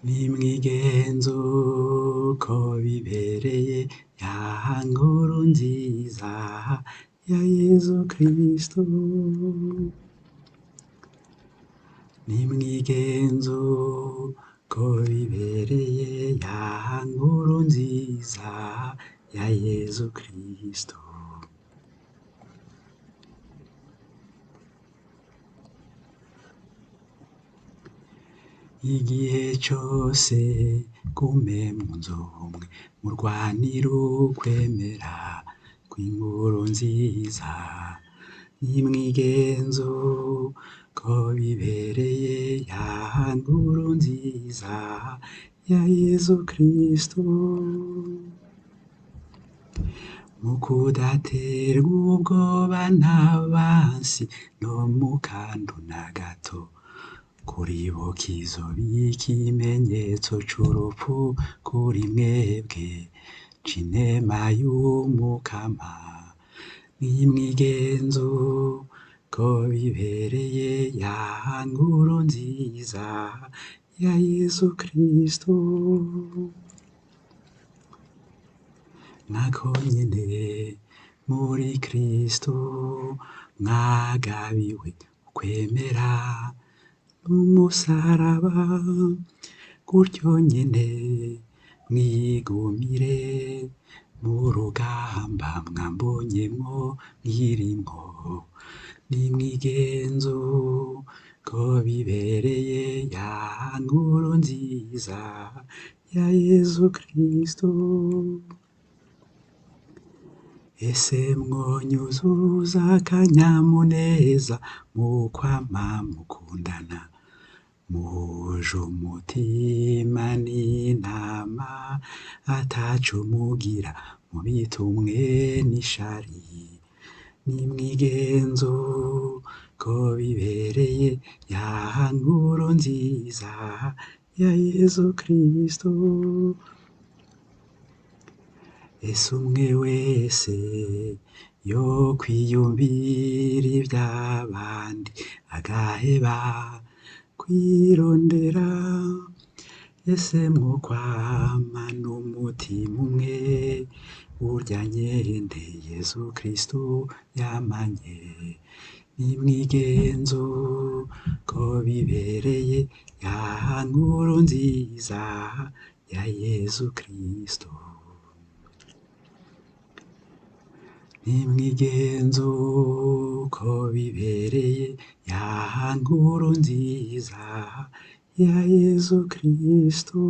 Nimwigenze uko bibereye ya nkuru nziza ya Yezu Kristo. Nimwigenze uko bibereye ya nkuru nziza ya Yezu Kristo. Igihe cose gume mu nzu mwe murwanire ukwemera kw'inkuru nziza. Nimwigenze uko bibereye ya nkuru nziza ya Yezu Kristo. Mu kudaterwa ubwoba n'abansi no mu kantu na gato, kuribuka izoba ikimenyetso c'urupfu kuri mwebwe c'inema y'Umukama. Nimwigenze uko bibereye ya nkuru nziza ya Yezu Kristo. Nako nyene muri Kristo mwagabiwe ukwemera n'umusaraba, gutyo nyene mwigumire mu rugamba mwambonyemwo mwirimwo. Nimwigenze uko bibereye ya nkuru nziza ya Yezu Kristo. Ese mwonyuzuza akanyamuneza mukwama mukundana, muhuje umutima n'inama, ataco mugira mubitumwe n'ishari. Nimwigenze uko bibereye ya nkuru nziza ya Yezu Kristo. Ese umwe wese yokwiyumvira ivy'abandi agaheba kwirondera, ese mwokwama n'umutima umwe urya nyene Yezu Kristo yamanye. Nimwigenze uko bibereye ya nkuru nziza ya Yezu Kristo. Nimwigenze uko bibereye ya nkuru nziza ya Yezu Kristo.